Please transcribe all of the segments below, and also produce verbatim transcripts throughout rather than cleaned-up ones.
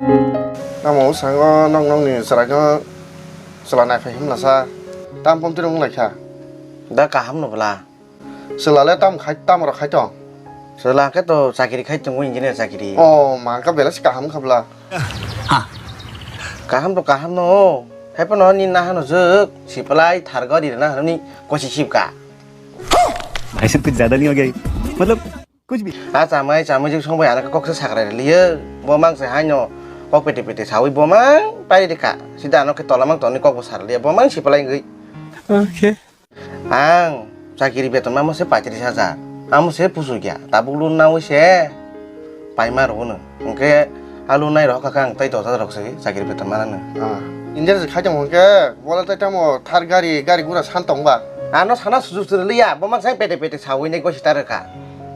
Tamo sango nok nokni chwraino chwla naiphai himlasa. Tam pom tiro wnglaikha. Da kaham no bwla. Chwla le tam khai, tam rok khai tong. Chwla khe to chakiri khai tongo, engineer chakiri. O, ma ka belai se kaham kha bwla. Kaham to kaham no. Hai phano ni nahano jwk sipalai thar gari rwna hwnwi kosi sipka. भाई साहब कुछ ज्यादा नहीं हो गया ये? मतलब कुछ भी. A chamai chamai jwk song bai ano kok se sakrai liyo. Bo mang se haino kok pete pete sawi bo mang pai rika. Sida ano khe tola mang toni kok bo sar liya. Bo mang sipalai ngwi. Okay. Ang chakiri beton mamo se paitris hajar. Amo se pusu gya. Tabuk lun nawi se paima rwno. Hwnkhe a lun nai rok kha ang tai dos hajar rok se chakiri beton manano. Ah. India se khai tong hwnkhe bola tai tamo thar gari, gari gura san tong ba. Ano sana sujuk sir liya, bo mang sai pete pete sawi nei gosi tar kha.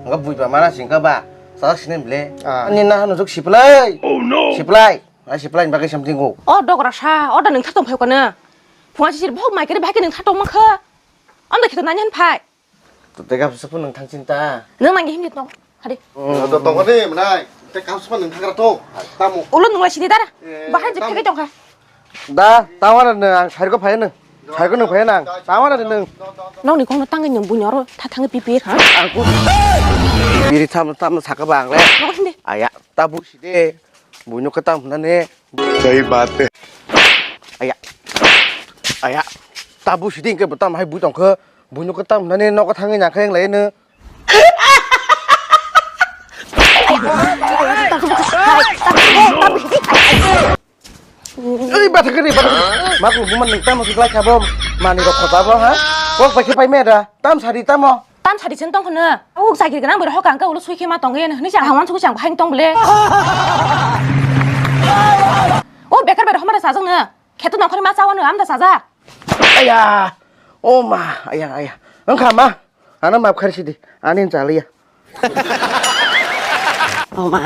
Ngo bui ba mana sing kha ba. Sajak sini ble. Ah. Ani na hanu juk siplai. Oh no. Siplai. Ai siplai ni bagwi something go. O dogra sa, o da nung tha tong phai kone. Phunga sisir bhok mai kari bhai khe nung tha tong mankha. Amda khito nani han phai. To tega sa phun nung thang chinta. Nung nang him tong. Hadi. To to ko de mnai. Te kam sa nung thang ra to. Tamo. Ulo nung la sini dara. Eh, bahai je tamo. Phai tong kha. Da, tamo na nung ang sai ko phai nung. Sai ko nung phai nang. Tamo na nung. Nong ni kong tang nung bunyor tha thang pipi ha. Aku. Biri tham tham saka bang le. Nong sini. Aya, ta bu si de. Buino kwtam hwnani. Sahi baat hai. Aya. Aya. Ta bu siding ke butam hai bu tongkho. Buino kwtam hwnani nogo thangwi nangkhe wng laino. Ei, bathakani, bathakani. Maklu buman nang tamo siklai kabo. Mani rok khotabo, ha? Kok pai khe pai me da. Tam sari tamo. Tam sari chen tong khno. Uk chakri gwnang bai hokang ka ulo sui khe ma tong yen hwnwi chang hangwan sugui chang bahai tong bole. O bekar bai homara sajak no. Kheto nongkhor ma chawano amda saja. Aya. O ma, aya, aya. Wngkha ma. Ano map khar sidi. Ani chaliya. O ma.